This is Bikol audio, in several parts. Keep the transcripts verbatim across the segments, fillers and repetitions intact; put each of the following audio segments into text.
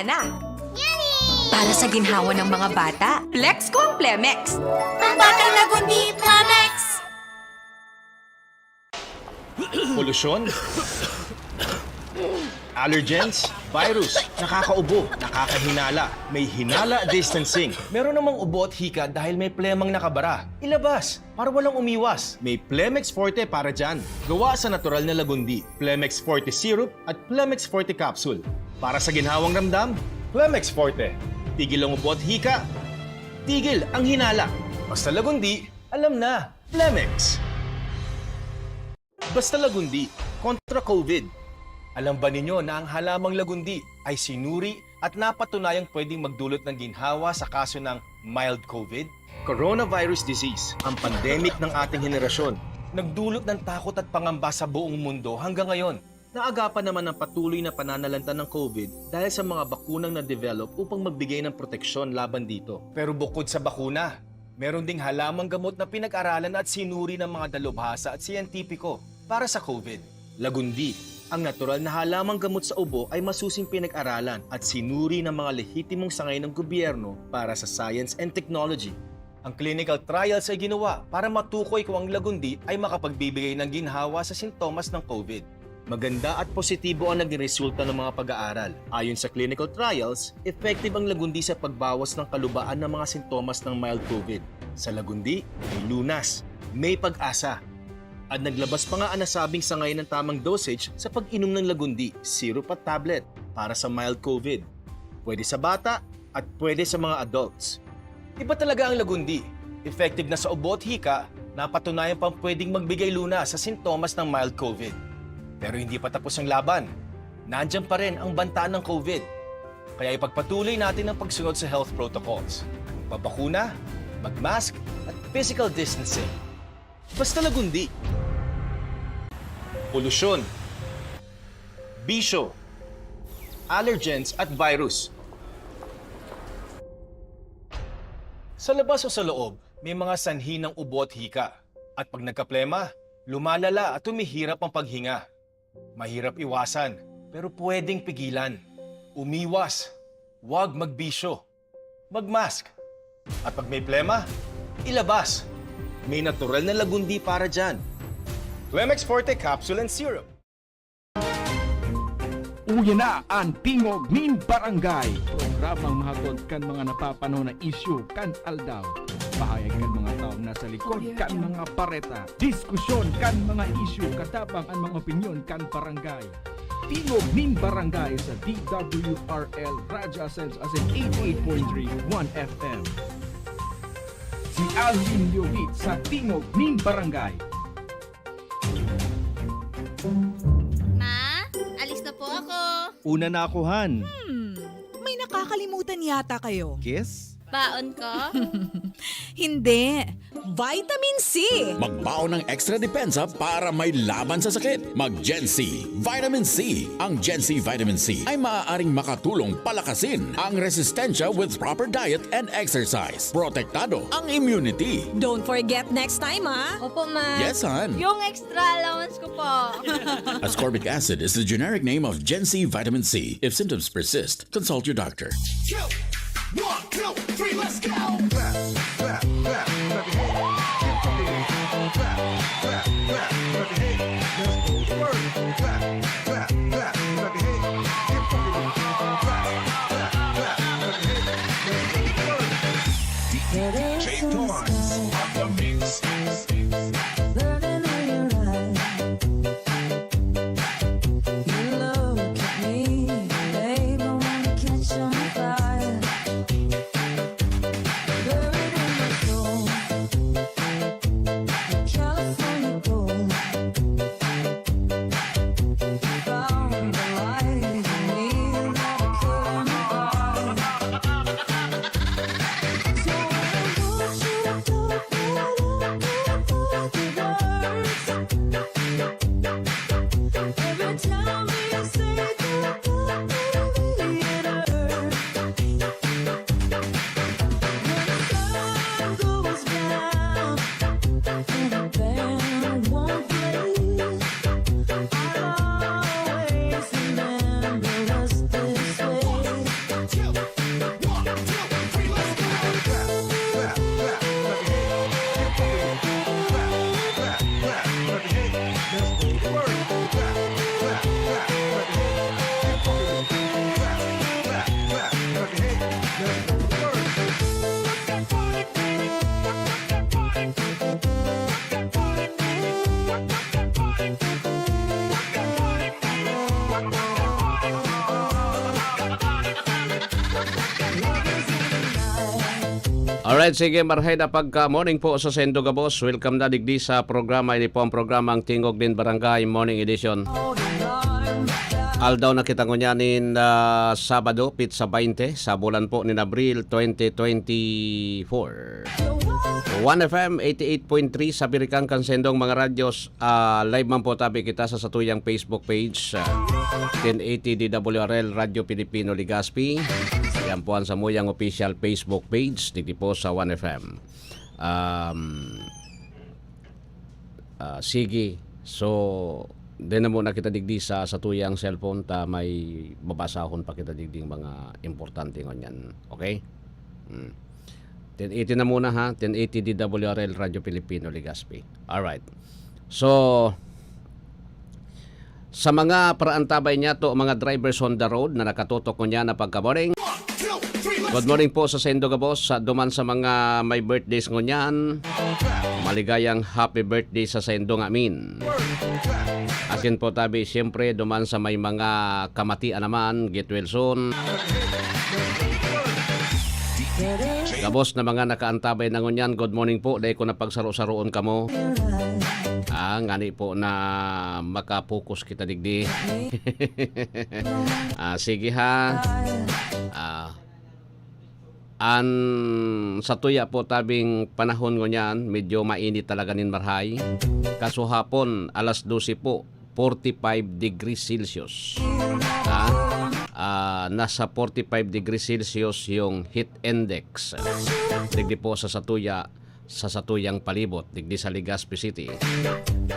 na. Para sa ginhawa ng mga bata, flex ko ang Plemex. Pambatang Lagundi, Plemex! Polusyon, allergens, virus, nakakaubo, nakakahinala, may hinala distancing. Meron namang ubo at hika dahil may plemang nakabara. Ilabas para walang umiwas. May Plemex Forte para dyan. Gawa sa natural na lagundi, Plemex Forte Syrup at Plemex Forte Capsule. Para sa ginhawang ramdam, Plemex Forte. Tigil ang ubo at hika. Tigil ang hinala. Basta lagundi, alam na. Plemex. Basta lagundi, kontra COVID. Alam ba ninyo na ang halamang lagundi ay sinuri at napatunayang pwedeng magdulot ng ginhawa sa kaso ng mild COVID? Coronavirus disease, ang pandemic ng ating henerasyon. Nagdulot ng takot at pangamba sa buong mundo hanggang ngayon. Naagapan naman ang patuloy na pananalantan ng COVID dahil sa mga bakunang na-develop upang magbigay ng proteksyon laban dito. Pero bukod sa bakuna, meron ding halamang gamot na pinag-aralan at sinuri ng mga dalubhasa at siyentipiko para sa COVID. Lagundi, ang natural na halamang gamot sa ubo ay masusing pinag-aralan at sinuri ng mga lehitimong sangay ng gobyerno para sa science and technology. Ang clinical trials ay ginawa para matukoy kung ang lagundi ay makapagbibigay ng ginhawa sa sintomas ng COVID. Maganda at positibo ang naging resulta ng mga pag-aaral. Ayon sa clinical trials, effective ang lagundi sa pagbawas ng kalubaan ng mga sintomas ng mild COVID. Sa lagundi, may lunas, may pag-asa. At naglabas pa nga ang nasabing sangay ng tamang dosage sa pag-inom ng lagundi, syrup at tablet para sa mild COVID. Pwede sa bata at pwede sa mga adults. Iba talaga ang lagundi. Effective na sa ubo at hika, napatunayan pang pwedeng magbigay lunas sa sintomas ng mild COVID. Pero hindi pa tapos ang laban. Nandiyan pa rin ang banta ng COVID. Kaya ipagpatuloy natin ang pagsunod sa health protocols. Pagbakuna, mag-mask, at physical distancing. Basta lagundi. Polusyon, bisyo, allergens at virus. Sa labas o sa loob, may mga sanhi ng ubo at hika. At pag nagkaplema, lumalala at humihirap ang paghinga. Mahirap iwasan, pero pwedeng pigilan. Umiwas. Huwag magbisyo. Mag-mask. At pag may plema, ilabas. May natural na lagundi para dyan. Plemex Forte Capsule and Syrup. Uya na an Tingog nin Barangay, programang mahatod kan mga napapanahon na isyu kan aldaw. Pahayag kan mga tawo na sa likod kan mga bareta. Diskusyon kan mga isyu, katabang an mga opinyon kan barangay. Tingog nin Barangay sa D W R L Radyo Ascenso as in eighty-eight point three One F M. Si Alvin Leovit sa Tingog nin Barangay. Ma, alis na po ako. Una na ako, Han. Hmm, may nakakalimutan yata kayo. Kiss? Baon ko? Hindi. Vitamin C. Magbaon ng extra depensa para may laban sa sakit. Mag Gen C Vitamin C. Ang Gen C Vitamin C ay maaaring makatulong palakasin ang resistensya with proper diet and exercise. Protektado ang immunity. Don't forget next time, ha? Opo, ma. Yes, Han. Yung extra allowance ko po. Ascorbic acid is the generic name of Gen C Vitamin C. If symptoms persist, consult your doctor. Two, one, two, three, let's go! Clap, clap, clap, clap your hands. Keep fucking with it. Clap, clap, clap, clap your hands. Let's go to work. Clap, clap, clap, clap your hands. Keep fucking with it. Clap, clap, clap, clap your hands. Let's go to work. D J Torrance on the mix. Burning in your eyes. You look at me, babe, I wanna catch on fire. Buried in my soul, the California gold. Alright, sige, marhay na pagka-morning po sa saindo gabos. Welcome na digdi sa programa. Ini po ang programang Tingog nin Barangay Morning Edition. Aldaw na kita ngunyan nin, ah, Sabado, petsa baynte, sa bulan po nin Abril twenty twenty-four. One F M eighty-eight point three sa Birikang kan saindong mga radyos. Ah, live man po tabi kita sa satuyang Facebook page, ah, ten eighty D W R L Radyo Pilipino Legazpi. Yan po ang samuyang official Facebook page digdi po sa One F M. Um, ah, sige. So, dai na muna kita digdi sa satuyang cellphone ta may babasahon pa kita digding mga importante ngunyan. Okay? Hmm. Ten eighty na muna, ha, ten eighty D W R L Radyo Pilipino Legazpi. Alright. So, sa mga paraantabay niyato, mga drivers on the road na nakatutok ngunyan na pagka-morning. Good morning po sa saindo gabos, sa duman sa mga may birthdays ngunyan. Maligayang happy birthday sa saindo ngamin. Asin po tabi, siyempre, duman sa may mga kamatian naman, get well soon. Gabos na mga nakaantabay na ngunyan, good morning po. Dai ko na pagsaro-saroon kamo. Ah, ngani po na makapokus kita digdi. Ah, sige ha. Ah, an satuya po tabing panahon ngunyan, medyo mainit talaga nin marhay. Kasuhapon, alas dose po, forty-five degrees Celsius. Ha? Ah, nasa forty-five degrees Celsius yung heat index. Digdi po sa satuya, sa satuyang palibot, digdi sa Legazpi City.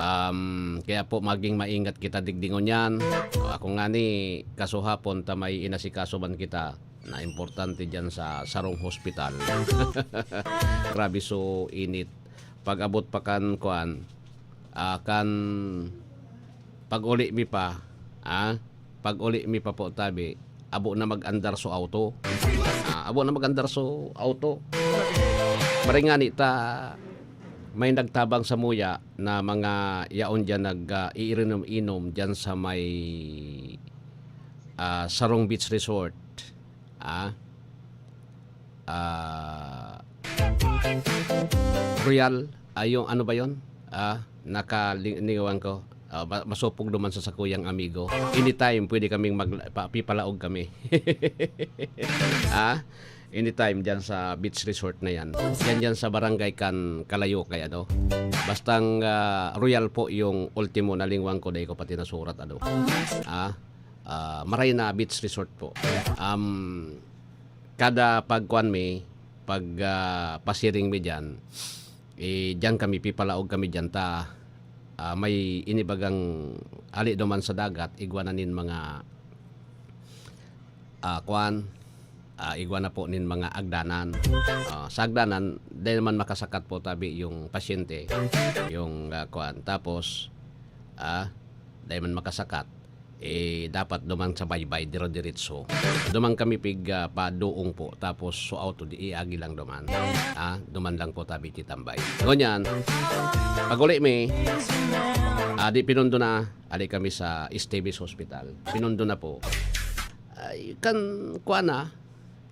Um, kaya po, maging maingat kita digdi ngunyan. Ako ngani, kasuhapon ta may inasikaso man kita na importante diyan sa sarong hospital. Grabe, so init. Pag-abot pa kan, kuan, ah, kan pag-uli mi pa, ah, pag-uli mi pa po tabi, abo na mag-andar so auto. Ah, abo na mag-andar so auto. Maray ngani ta, may nagtabang samuya na mga yaon diyan nag, ah, iinom-inom diyan sa may, ah, sarong beach resort. Ah, ah, Royal, ah, yung ano ba yon? Ah, nakalingawan ko. Ah, ma-, masupog naman sa sakuyang amigo. Anytime, pwede kaming mag-, pa-, pipalaog kami. Ah, anytime dyan sa beach resort na yan. Yan dyan sa barangay kan Kalayo kaya, no? Bastang, ah, Royal po yung ultimo na lingwang ko, dai ko pati nasurat, ano? Ah, ah, Marina Beach Resort po. Um, kada pagkuan mi, pag, ah, pasiring mi diyan, eh, diyan kami, pipalaog kami diyan ta, ah, may inibagang ali duman sa dagat, igwa na nin mga, ah, kuan, ah, igwa na po nin mga agdanan. Ah, sa agdanan, dai naman makasakat po tabi yung pasyente, yung, ah, kuan. Tapos, ah, dai man makasakat, eh, dapat duman sa baybay, dire-diretso. Duman kami pig, ah, paduong po, tapos so auto, di iagi lang duman. Ah, duman lang po tabi titambay. Ngunyan, pag-uli mi, ah, di pinundo na, ali kami sa S T B's Hospital. Pinundo na po. Ay, kan, kuan na,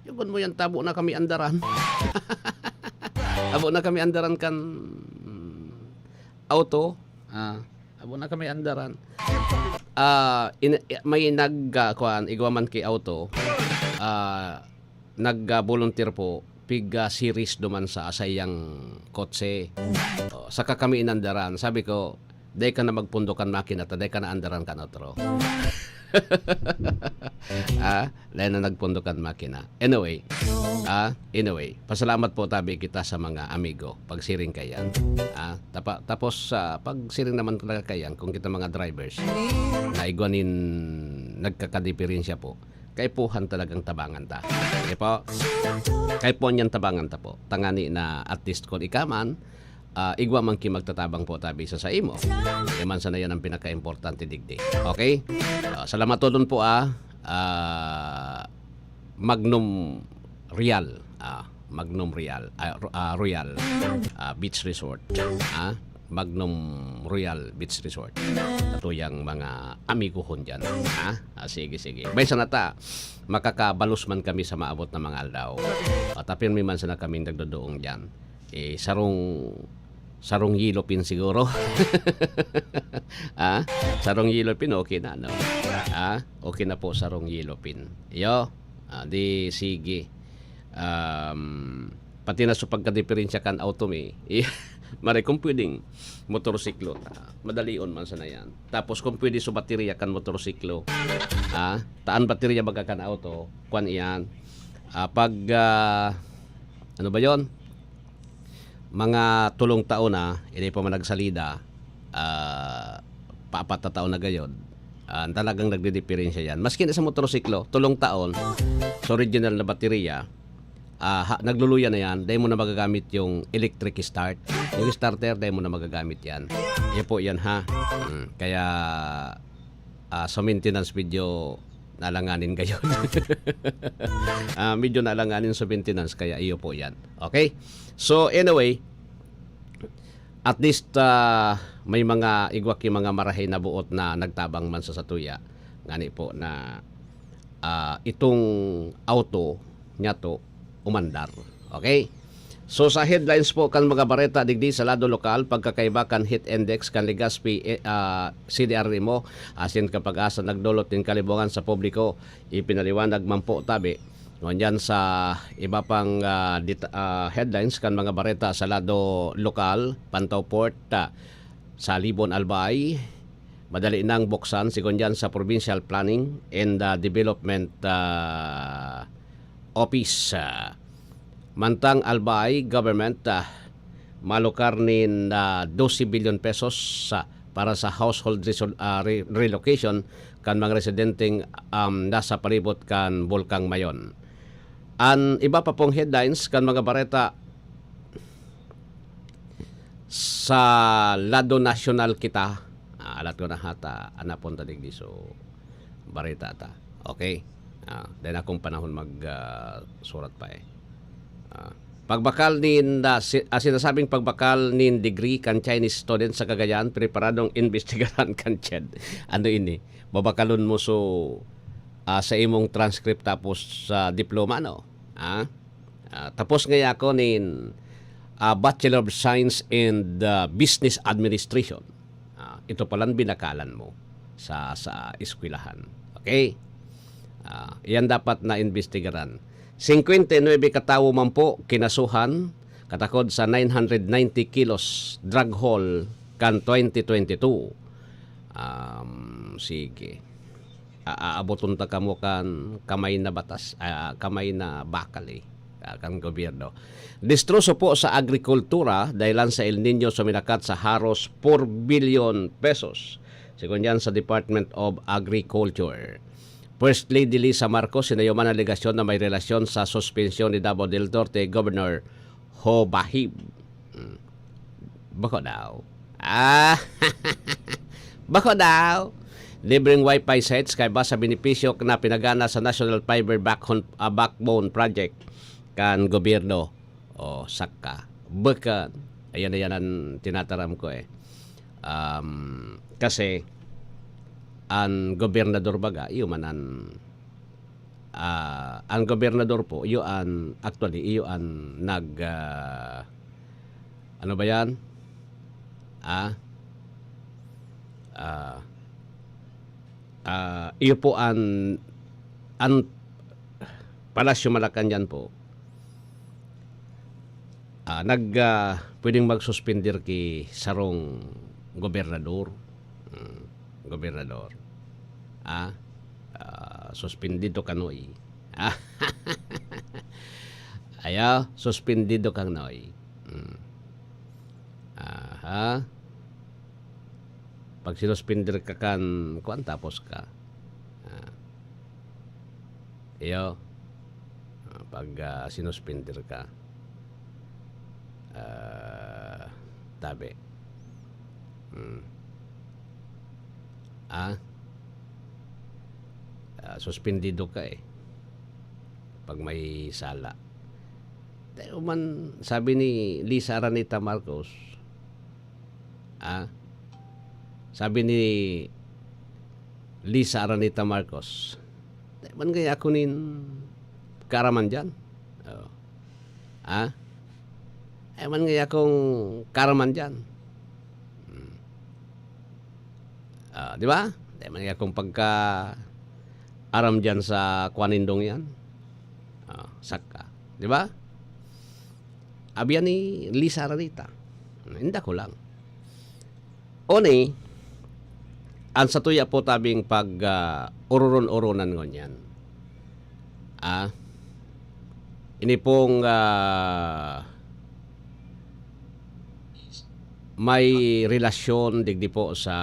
yugon mo yan, tabo na kami andaran. Tabo na kami andaran kan, mm, auto. Ah, abo na kami andaran. Ah, in-, may nag, ah, kuan, igwa man ki auto. Ah, nag, ah, volunteer po, pig, ah, series duman sa saiyang kotse. Oh, saka kami inandaran. Sabi ko, "Dai ka na magpundo kan makina ta, dai ka na andaran kan otro." Ah, lain na nagpundo kan makina. Anyway, ah, anyway, pasalamat po tabi kita sa mga amigo. Pagsiring kayan. Ah, tapa-, tapos, ah, pagsiring naman talaga kayan, kung kita mga drivers, na igwa nin nagkakadiperensya po, kaipuhan talagang tabangan ta. Okay po? Kaipuhan yan tabangan ta po. Tangani na at least kung ikaman, ah, igwa man ki magtatabang po tabi sa saimo. Di man sana yan ang pinaka-importante digdi. Okay? Ah, salamat todon po, ah. Ah, Magnum Real. Ah, Magnum Real. Ah, Ro-, ah, Royal. Ah, Beach Resort. Ah, Magnum Royal Beach Resort. Sa tuyang mga amigohon diyan, ha? Ah, sige, sige. May sana ta, makakabalos man kami sa maabot na mga aldaw. At apirmi man sana kaming nagdodoong diyan. Eh, sarong, sarong yellow pin siguro. Ah, sarong yellow pin, okay na, no? Ah, okay na po, sarong yellow pin. Iyo, ah, di sige. Um, pati na sa pagkadiperensya kan auto mi, maray kung pwedeng motorsiklo ta, madalion man sana yan. Tapos kung pwede sa baterya kan motorsiklo, ah, taan baterya baga kan auto, kwan iyan. Ah, pag, ah, ano ba yon? Mga tulong taon na, hindi pa man nagsalida, ah, paapat na taon na gayod, ah, talagang nagdidiperensya yan. Maski na sa motorsiklo, tulong taon, sa original na baterya, ah, ha, nagluluya na yan, dahil mo na magagamit yung electric start. Yung starter, dahil mo na magagamit yan. Yan po yan, ha. Mm, kaya, ah, sa maintenance, medyo nalanganin kayo. Ah, medyo nalanganin sa maintenance, kaya iyo po yan. Okay? So, anyway, at least, ah, may mga igwa ki mga marahay na buot na nagtabang man sa satuya. Ngani po na, ah, itong auto niya to umandar. Okay? So, sa headlines po kan mga bareta digdi sa lado lokal, pagkakaiba kan heat index kan Legazpi, eh, ah, C D R mo, asin kapag asa nagdolot nin kalibongan sa publiko, ipinaliwanag man po tabi. Ngunyan sa iba pang, ah, deta-, ah, headlines kan mga bareta sa lado lokal, Pantaw Port, ah, sa Libon, Albay, madali nang buksan, sigon yan sa Provincial Planning and, ah, Development, ah, Office. Ah, mantang Albay Government, ah, malukar nin, ah, dose bilyon pesos, ah, para sa household resol-, ah, re-, relocation kan mga residenteng, um, nasa palibot kan Bulkang Mayon. An iba pa pong headlines kan mga bareta sa lado nasyonal kita, ah, alat ko na hata, an napunta digdi so bareta ta. Okay? Ah, dahil akong panahon mag, ah, surat pa eh. Ah, pagbakal nin, ah, si-, ah, sinasabing pagbakal nin degree kan Chinese student sa Cagayan, preparadong imbestigaran kan ched. Ano ini? Babakalon mo so, ah, sa imong transcript tapos sa diploma, no? Ah? Ah, tapos ngaya ako nin, ah, Bachelor of Science in, ah, Business Administration. Ah, ito palan binakalan mo sa, sa eskwelahan. Okay? Ah, iyan dapat na imbestigaran. Singkwenta y nuebe katawo man po kinasuhan katakod sa nine hundred ninety kilos drug haul kan twenty twenty-two. Um, sige. A-, aaboton ta kamo kan kamay na batas, ah, kamay na bakal, eh, ah, kan gobyerno. Distroso po sa agrikultura, dahilan sa El Niño suminakat sa haros four billion pesos, sigon yan sa Department of Agriculture. First Lady Lisa Marcos, sinayuman ang alegasyon na may relasyon sa suspensyon ni Davao del Norte Governor Ho Bahib. Hmm. Bako daw. Ah, bako daw. Libreng wifi sets kaiba sa benepisyo na pinagana sa National Fiber Backbone, ah, Backbone Project kan gobyerno. O, saka. Bukon. Ayan, ayan ang tinataram ko eh. Um, kasi, ang gobernador baga, iyo man ang, ah, ang gobernador po, iyo ang, actually, iyo ang nag, ah, ano ba yan? Ah? Ah, ah, iyo po ang, ang Palasyo Malacanang po, ah, nag, ah, pwedeng magsuspender ki sarong gobernador. Hmm, gobernador. Ah, ah, suspendido ka, Noy. Ah, ayaw, suspendido kang Noy. Hmm. Aha. Pag sinuspender ka kan, kuwan, tapos ka. Ah. Iyo. Ah, pag, ah, sinuspender ka. Ah, tabi. Hmm. Ah. Ah, suspendido ka eh. Pag may sala. Pero man, sabi ni Lisa Araneta Marcos, Ah, sabi ni Lisa Araneta Marcos, "Dai man kaya ako nin kaaraman diyan." Oh. Ah? "Dai man kaya akong kaaraman diyan." Hmm. Ah, di ba? "Dai man kaya akong pagka-aram diyan sa kwan nindong yan." Ah, saka. Di ba? Abi yan ni Lisa Araneta. Inda ko lang. Oni, ang satuya po tabing pag, ah, ururon-uronan ngunyan. Ah, ini pong, ah, may relasyon digdi po sa,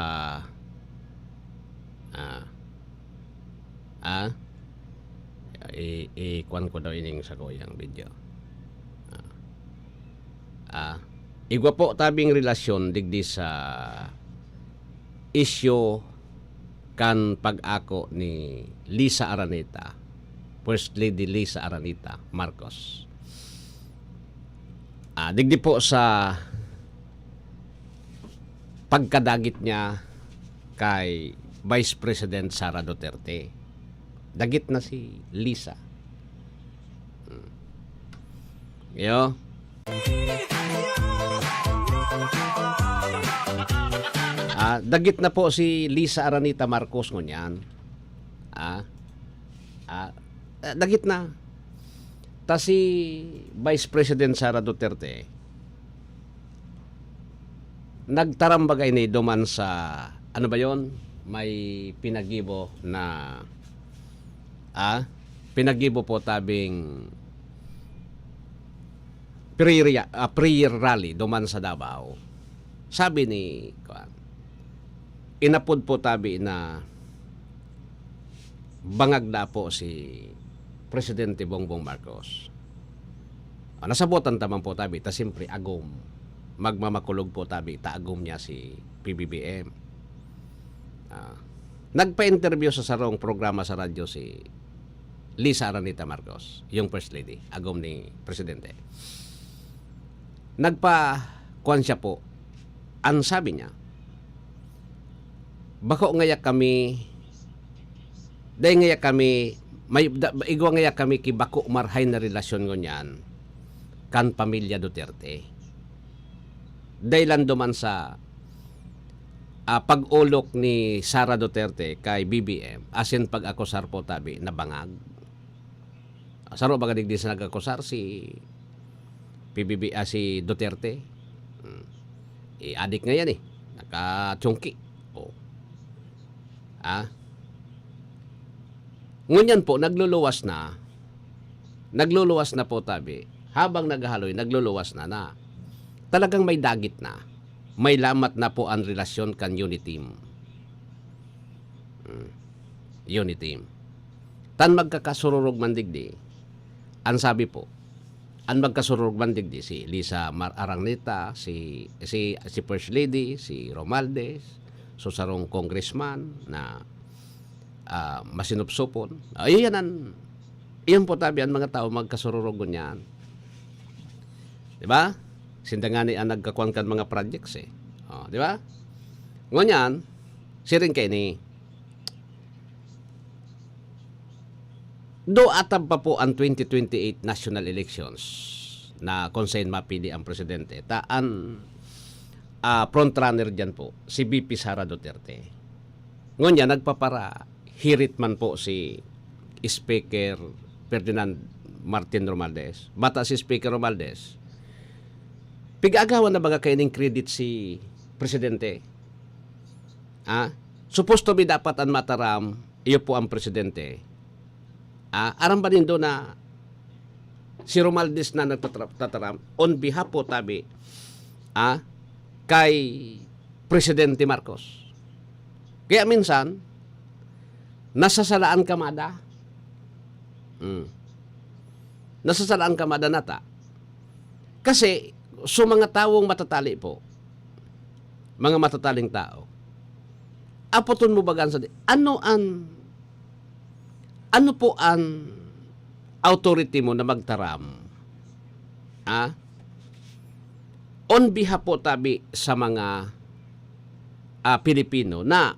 ah, ah, i-, i-, kuwan ko daw ining sakuyang video. Ah, ah, igwa po tabing relasyon digdi sa isyu kan pag-ako ni Lisa Araneta, First Lady Lisa Araneta Marcos. Ah, digdi po sa pagkadagit niya kay Vice President Sara Duterte. Dagit na si Lisa. Hmm. Yo. Ah, dagit na po si Lisa Araneta Marcos ngunyan. Ah, ah, ah, dagit na. Ta si Vice President Sara Duterte, nagtaram baga ini duman sa, ano ba yon? May pinagibo na, ah, pinagibo po tabing prayer, ah, prayer rally duman sa Davao. Sabi ni, kuwan, inapod po tabi na bangag na po si Presidente Bongbong Marcos. Ah, nasabotan ta man po tabi, ta siyempre agom. Magmamakulog po tabi, ta agom niya si P B B M. Ah, nagpa-interview sa sarong programa sa radyo si Lisa Araneta Marcos, yung First Lady, agom ni Presidente. Nagpa-, kuwan siya po. Ang sabi niya, "Bako ngaya kami, dai ngaya kami, may, da, igwa ngaya kami ki bako marahay na relasyon ngunyan kan pamilya Duterte." Dai lang duman sa, ah, pag-olok ni Sara Duterte kay B B M, asin pag-akusar po tabi na bangag. Ah, saro baga digdi sa nag-akusar si P B B, ah, si Duterte. Hmm. Eh, adik ngayan eh. Nakatsungki. Oh. Ah. Ngunyan po, nagluluwas na. Nagluluwas na po tabi. Habang naghahaloy, nagluluwas na na. Talagang may dagit na. May lamat na po ang relasyon kan Uniteam. Hmm. Uniteam. Tan magkakasururog man digdi, ang sabi po, ang magkasururog man digdi si Lisa Mar-, Araneta, si, si, si First Lady, si Romualdez, so sarong congressman na, ah, masinupsupon. Ay, yan ang, iyan po tabi ang mga tao magkasururog ngunyan. Di ba? Sinda ngani ang nagkakuan kan mga projects eh. Oh, di ba? Ngunyan, siring kaini, do atab pa po ang twenty twenty-eight national elections na kung sain mapili ang presidente. Ta an, ah, frontrunner diyan po, si V P Sara Duterte. Ngunyan, nagpaparahirit man po si Speaker Ferdinand Martin Romualdez. Bata si Speaker Romualdez, pig-aagawan na baga kaining credit si presidente? Ah, supposed to be dapat an mataram, iyo po ang presidente. Ah, aram ba nindo na si Romualdez na nagtatra-, tataram on behalf po tabi, ah, kay Presidente Marcos? Kaya minsan, nasasalaan ka mada. Hmm. Nasasalaan ka mada nata. Kasi, so mga tawong matatali po, mga matataling tao, apoton mo baga an sadi-, ano an, ano po an authority mo na magtaram? Ah? On behalf po tabi sa mga ah, Pilipino na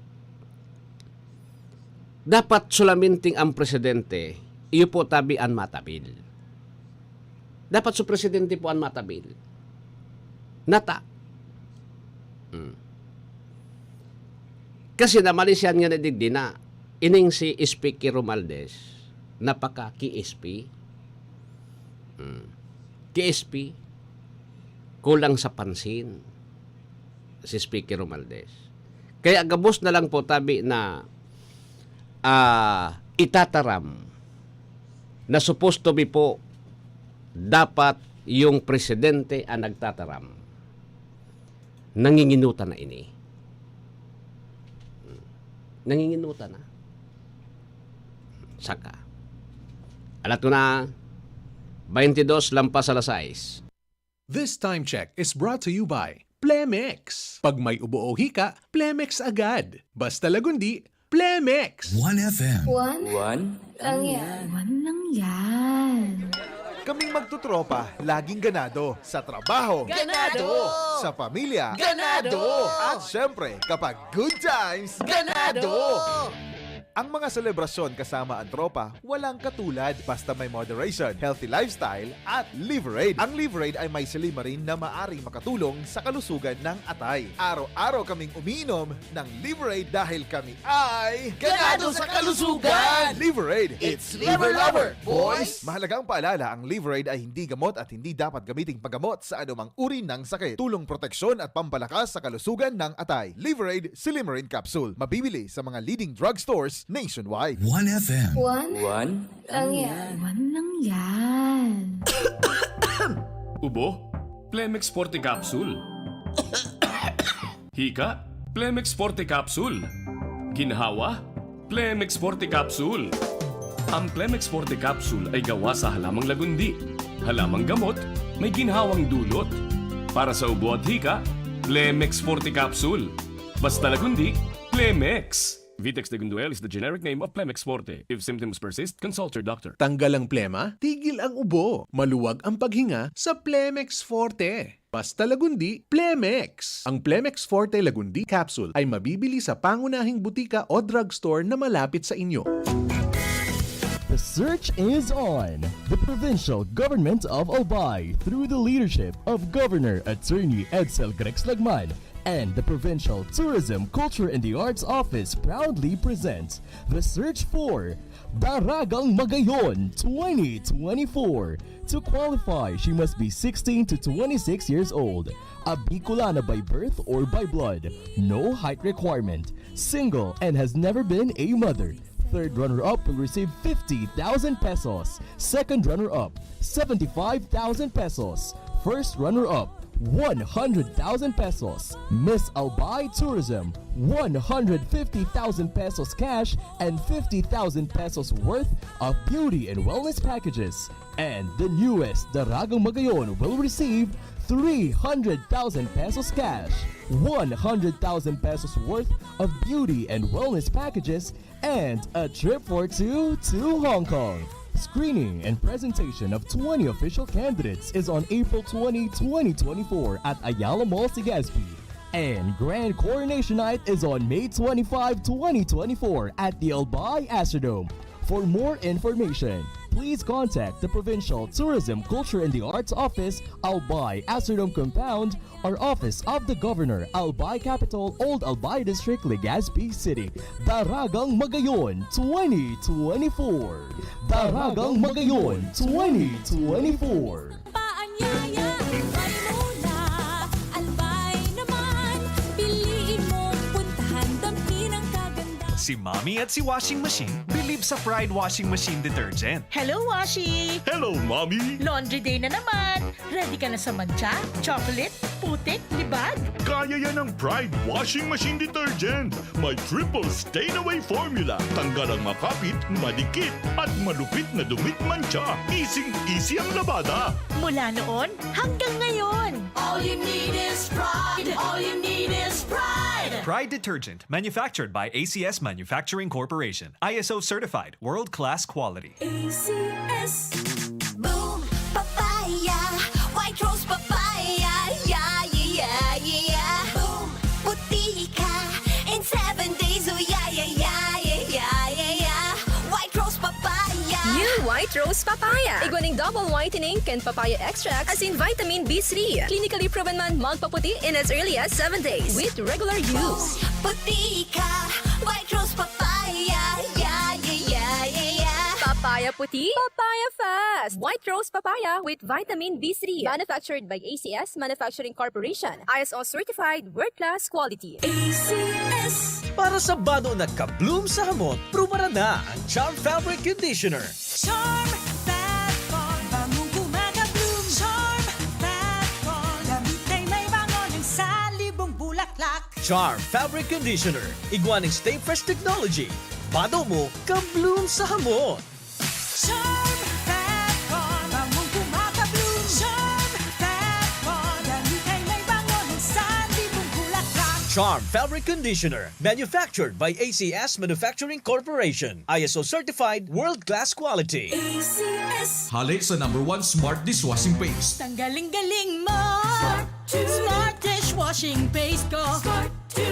dapat solamente ang presidente, iyo po tabi an matabil. Dapat su presidente po an matabil. Nata. Hmm. Kasi namali siya nga na digdi na ining si Speaker Romualdez, napaka-K S P. Hmm. K S P, kulang sa pansin si Speaker Romualdez. Kaya gabos na lang po tabi na, ah, itataram na supposed to be po dapat yung presidente ang nagtataram. Nanginginutan na ini. Hmm. Nanginginutan na. Saka. Alat ko na, twenty-dos lampas alas sais. This time check is brought to you by Plemex. Pag may ubo o hika, Plemex agad. Basta Lagundi, Plemex! One F M. One? One? Lang yan. One lang yan. Kaming magtutropa, laging ganado. Sa trabaho. Ganado! Sa pamilya. Ganado! At syempre, kapag good times. Ganado! Ang mga selebrasyon kasama ang tropa, walang katulad. Basta may moderation, healthy lifestyle, at Liverade. Ang Liverade ay may silymarin na maaring makatulong sa kalusugan ng atay. Araw-araw kaming umiinom ng Liverade dahil kami ay ganado sa kalusugan! Liverade, it's Liver Lover, boys! Mahalagang paalala, ang Liverade ay hindi gamot at hindi dapat gamiting panggamot sa anumang uri ng sakit. Tulong proteksyon at pampalakas sa kalusugan ng atay. Liverade Silymarin Capsule. Mabibili sa mga leading drugstores nationwide. One F M. One? One? Lang yan. One lang yan. Ubo? Plemex Forte Capsule. Hika? Plemex Forte Capsule. Ginhawa? Plemex Forte Capsule. Ang Plemex Forte Capsule ay gawa sa halamang lagundi, halamang gamot, may ginhawang dulot. Para sa ubo at hika, Plemex Forte Capsule. Basta Lagundi, Plemex! Vitex Degunduel is the generic name of Plemex Forte. If symptoms persist, consult your doctor. Tanggal ang plema, tigil ang ubo, maluwag ang paghinga sa Plemex Forte. Basta Lagundi, Plemex! Ang Plemex Forte Lagundi Capsule ay mabibili sa pangunahing butika o drugstore na malapit sa inyo. The search is on. The provincial government of Albay, through the leadership of Governor Attorney Edsel Grex Lagman, and the Provincial Tourism, Culture and the Arts Office proudly presents the search for Daragang Magayon twenty twenty-four. To qualify, she must be sixteen to twenty-six years old, a Bicolana by birth or by blood, no height requirement, single and has never been a mother. Third runner-up will receive fifty thousand pesos. Second runner-up, seventy-five thousand pesos. First runner-up, one hundred thousand pesos. Miss Albay Tourism, one hundred fifty thousand pesos cash and fifty thousand pesos worth of beauty and wellness packages. And the newest Daragang Magayon will receive three hundred thousand pesos cash, one hundred thousand pesos worth of beauty and wellness packages, and a trip for two to Hong Kong. Screening and presentation of twenty official candidates is on April twenty, twenty twenty-four at Ayala Mall, Legazpi. And Grand Coronation Night is on May twenty-five, twenty twenty-four at the Albay Astrodome. For more information, please contact the Provincial Tourism, Culture and the Arts Office, Albay Astrodome Compound, or Office of the Governor, Albay Capital, Old Albay District, Legazpi City. Daragang Magayon twenty twenty-four. Daragang Magayon twenty twenty-four. Paanyaya, Albay muna, Albay naman. Piliin mo, puntahan, damhin ang kagandahan. Si Mommy at si Washing Machine believe sa Pride Washing Machine Detergent. Hello, Washi! Hello, Mommy! Laundry day na naman! Ready ka na sa mantsa, chocolate, putik, libag? Kaya yan ng Pride Washing Machine Detergent. May triple stain away formula. Tanggal ang makapit, madikit, at malupit na dumi at mantsa. Easy-easy ang labada. Mula noon hanggang ngayon. All you need is Pride. All you need is Pride. Pride Detergent, manufactured by A C S Manufacturing Corporation. I S O certified, world-class quality. A C S. Boom Papaya, White Rose Papaya, yeah, yeah, yeah, yeah. Boom Puti ka, Papaya. Igwa ning double whitening kan papaya extract asin vitamin B three. Clinically proven man magpaputi in as early as seven days with regular use. Puti ka, White Rose Papaya. Yeah, yeah, yeah, yeah, yeah. Papaya puti, papaya fast. White Rose Papaya with vitamin B three. Manufactured by A C S Manufacturing Corporation. I S O certified, world-class quality. A C S. Para sa bado na ka-bloom sa hamot, prubaran na ang Charm Fabric Conditioner. Charm Fab Foam, bangong kumaka-bloom. Charm Fab Foam, damit ay may bango ng salibong bulaklak. Charm Fabric Conditioner, igwa ning Stay Fresh Technology. Bado mo, ka-bloom sa hamot. Charm Fab Foam, bangong kumaka-bloom. Charm Fab Foam, damit ay may bango ng salibong bulaklak. Charm Fabric Conditioner, manufactured by A C S Manufacturing Corporation. I S O certified, world-class quality. A C S. Hale sa number one smart dishwashing paste. Tanggaling-galing mo. Smart to. Smart dishwashing paste ko. Smart to.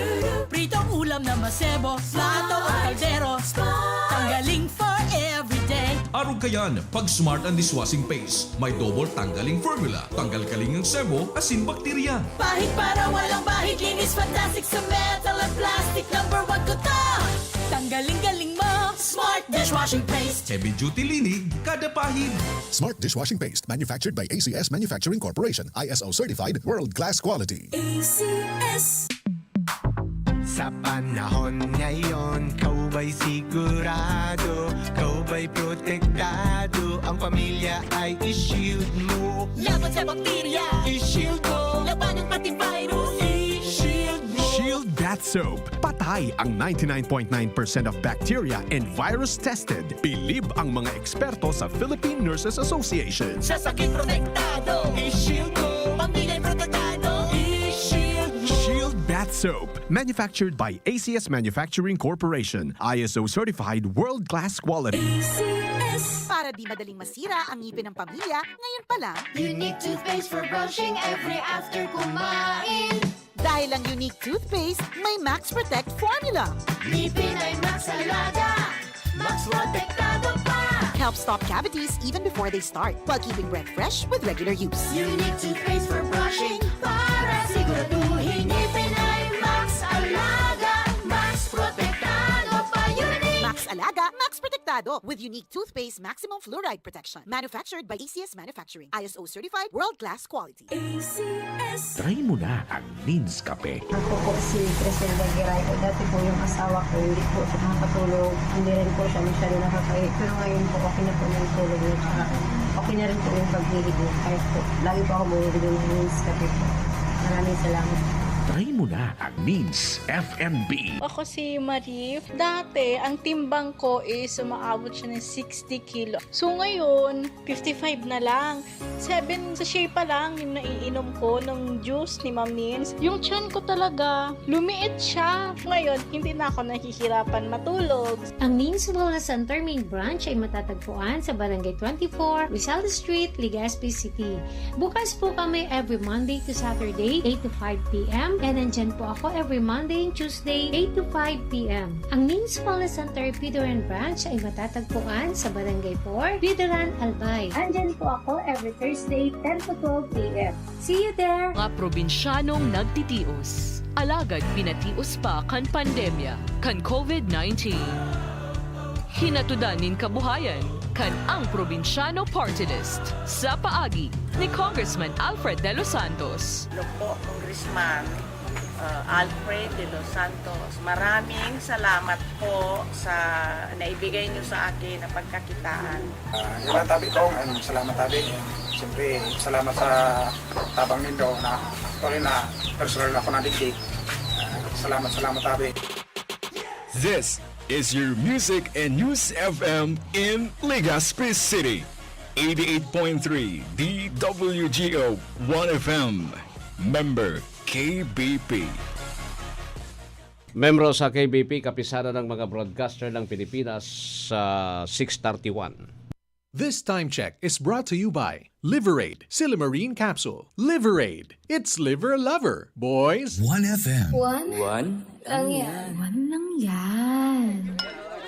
Pritong ulam na masebo, plato o kaldero. Smart. Tanggaling for everyday. Arog kayan, pag smart ang dishwashing paste. May double tanggaling formula. Tanggal kaling ang sebo, asin bakterya. Pahid para walang bahid, linis fantastic sa metal at plastic. Number one ko to. Tanggaling-galing mo. Smart dishwashing paste. Heavy duty linig, kada pahid. Smart dishwashing paste, manufactured by A C S Manufacturing Corporation, I S O certified, world-class quality. A C S. Sa panahon ngayon, kau ba'y sigurado, kau ba'y protektado, ang pamilya ay i-shield mo. Laban sa bakterya, i-shield mo. Labanan pati virus, i-shield mo. Shield Bath Soap. Patay ang ninety-nine point nine percent of bacteria and virus tested. Bilib ang mga eksperto sa Philippine Nurses Association. Sa sakit protektado, i-shield mo. Pamilya'y protektado, i-shield mo. Shield Bath Soap. Manufactured by A C S Manufacturing Corporation. I S O certified, world-class quality. A C S. Para di madaling masira ang ngipin ng pamilya, ngayon pa lang. Unique toothpaste for brushing every after kumain. Dahil ang Unique toothpaste may Max Protect formula. Ngipin ay Max Alaga, Max Protektado pa. Helps stop cavities even before they start, while keeping breath fresh with regular use. Unique toothpaste for brushing para siguraduhin ngipin ay Max Alaga, Max Protektado pa. Unique. Max Alaga, Max Protektado with Unique toothpaste maximum fluoride protection. Manufactured by A C S Manufacturing. I S O certified, world-class quality. A C S. Try mo na ang Needs Kape. Ako po si Criselda Giray. Dati po yung asawa ko, hindi po siya nakakatulog. Hindi rin po siya masyado nakakaihi. Pero ngayon po, okay na po yung tulog niya. Tsaka okay na rin po yung paghihi niya. Kaya po, lagi po ako bumibili ng Needs Kape po. Maraming salamat. Try mo na ang Needs F N B. Ako si Marie. Dati, ang timbang ko is umaabot siya ng sixty kilo. So ngayon, fifty-five na lang. Seven sachet pa lang yung naiinom ko ng juice ni Ma'am Nins. Yung tiyan ko talaga, lumiit siya. Ngayon, hindi na ako nahihirapan matulog. Ang Nins Wellness Center main branch ay matatagpuan sa Barangay twenty-four, Rizal Street, Legazpi City. Bukas po kami every Monday to Saturday, eight to five p m. And nandyan po ako every Monday and Tuesday, eight to five p m. Ang Nins Wellness Center Bidoran Branch ay matatagpuan sa Barangay four, Bidoran, Albay. Andyan po ako every Thursday, ten to twelve p m. See you there! Mga probinsyanong nagtitios, alagad pinatios pa kan pandemya, kan COVID nineteen. Hinatudan nin kabuhayan kan Ang Probinsyano Party List sa paagi ni Congressman Alfred De Los Santos. Hello po, Congressman, uh, Alfred De Los Santos. Maraming salamat po sa naibigay niyo sa akin na pagkakitaan. Ah, yun lang, tabi ko. Ayun, salamat, tabi. Siyempre, salamat sa tabang nindo na actually na personal na ako nadigdig. Ah, salamat, salamat, tabi. This is your music and news F M in Legazpi City. Eighty-eight point three D W G O One F M. Member K B P. Membro sa K B P, Kapisanan ng mga Broadcaster ng Pilipinas, sa six thirty-one. This time check is brought to you by Liverade, Silymarin Capsule. Liverade, it's liver lover, boys. One F M. One? One? Lang yan. One lang yan.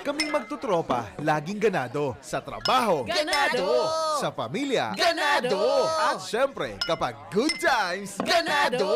Kaming magtutropa, laging ganado. Sa trabaho, Ganado! Sa pamilya, Ganado! At syempre, kapag good times, Ganado!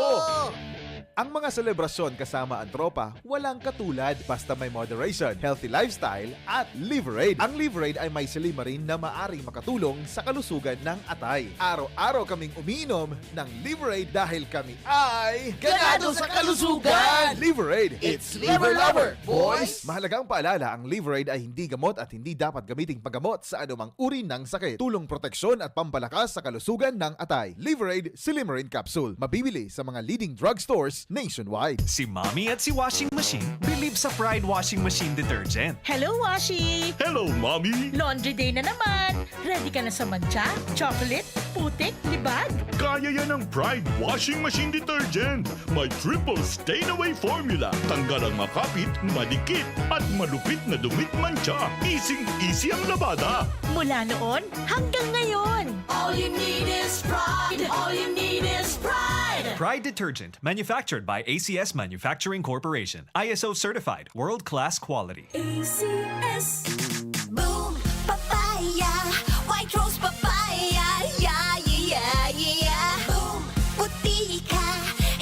Ang mga selebrasyon kasama ang tropa, walang katulad. Basta may moderation, healthy lifestyle, at Liverade. Ang Liverade ay may silymarin na maaring makatulong sa kalusugan ng atay. Araw-araw kaming umiinom ng Liverade dahil kami ay Ganado sa kalusugan! Liverade, it's Liver Lover, boys! Mahalagang paalala, ang Liverade ay hindi gamot at hindi dapat gamiting paggamot sa anumang uri ng sakit. Tulong proteksyon at pampalakas sa kalusugan ng atay. Liverade Silymarin Capsule. Mabibili sa mga leading drugstores nationwide. Si Mommy at si Washing Machine believe sa Pride Washing Machine Detergent. Hello, Washi! Hello, Mommy! Laundry day na naman! Ready ka na sa mantsa, chocolate, putik, libag? Kaya yan ng Pride Washing Machine Detergent. May triple stain away formula. Tanggal ang makapit, madikit, at malupit na dumit mantsa. Easy-easy ang labada. Mula noon hanggang ngayon. All you need is Pride. All you need is Pride. Pride Detergent, manufactured by A C S Manufacturing Corporation. I S O certified, world-class quality. A C S. Boom! Papaya! White Rose Papaya! Yeah, yeah, yeah, yeah, yeah! Boom! Puti ka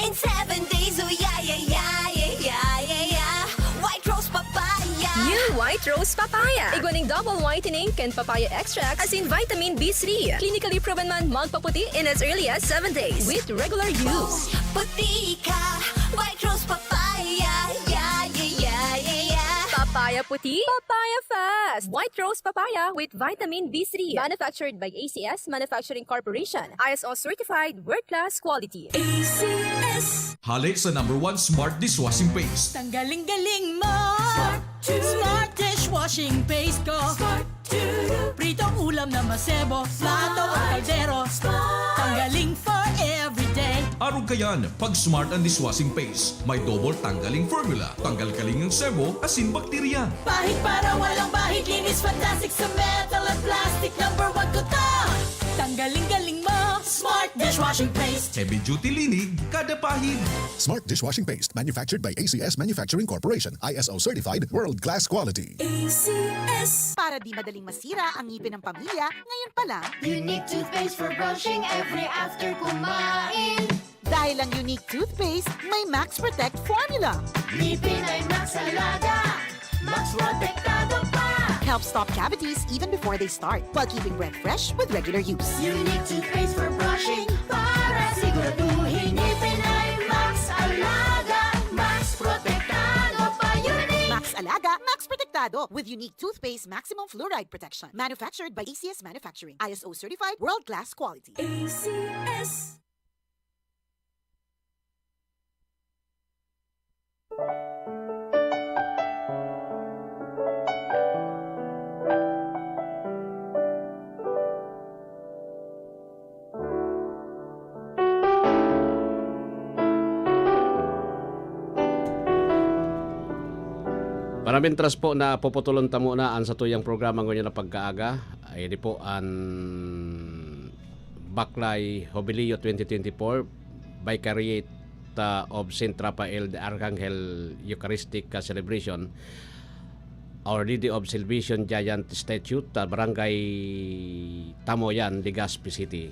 in seven days! Oh, yeah, yeah, yeah, yeah, yeah, yeah, yeah! White Rose Papaya! New White Rose Papaya. Igwa nin double whitening kan papaya extract asin vitamin B three. Clinically proven man magpaputi in as early as seven days with regular use. Boom! Puti ka! White Rose Papaya! Yeah, yeah, yeah, yeah, yeah! Papaya puti, papaya fast! White Rose Papaya with vitamin B three. Manufactured by A C S Manufacturing Corporation. I S O certified, world-class quality. A C S. Hale sa number one smart dishwashing paste. Tanggaling-galing mo! Smart to. Smart dishwashing paste ko. Smart to. Pritong ulam na masebo, plato o kaldero. Smart. Tanggaling for everyday. Arog kayan, pag Smart ang dishwashing paste, may double tanggaling formula. Tanggal kaling ang sebo, asin bakterya. Pahid para walang bahid, linis fantastic sa metal at plastic. Number one ko to. Tanggaling-galing mo, Smart dishwashing paste. Heavy duty linig, kada pahid. Smart dishwashing paste, manufactured by A C S Manufacturing Corporation, I S O certified, world class quality. A C S. Para di madaling masira ang ngipin ng pamilya, ngayon pa lang. Unique toothpaste for brushing every after kumain. Dahil ang Unique Toothpaste may Max Protect Formula. Ngipin ay Max Alaga, Max Protektado pa. Helps stop cavities even before they start, while keeping breath fresh with regular use. Unique toothpaste for brushing para siguraduhin ngipin ay Max Alaga, Max Protektado pa. Unique! Max Alaga, Max Protektado with Unique Toothpaste Maximum Fluoride Protection. Manufactured by A C S Manufacturing. I S O certified, world class quality. A C S. Para mintras po na puputulon ta muna an satuyang programa ngunyan na pagkaaga, ini po an Baklay Jubileo twenty twenty-four, Vicariate, ah, of Saint Raphael the Archangel Eucharistic, ah, Celebration, Our Lady of Salvation Giant Statue, ah, Barangay Tamoyan, Legazpi City.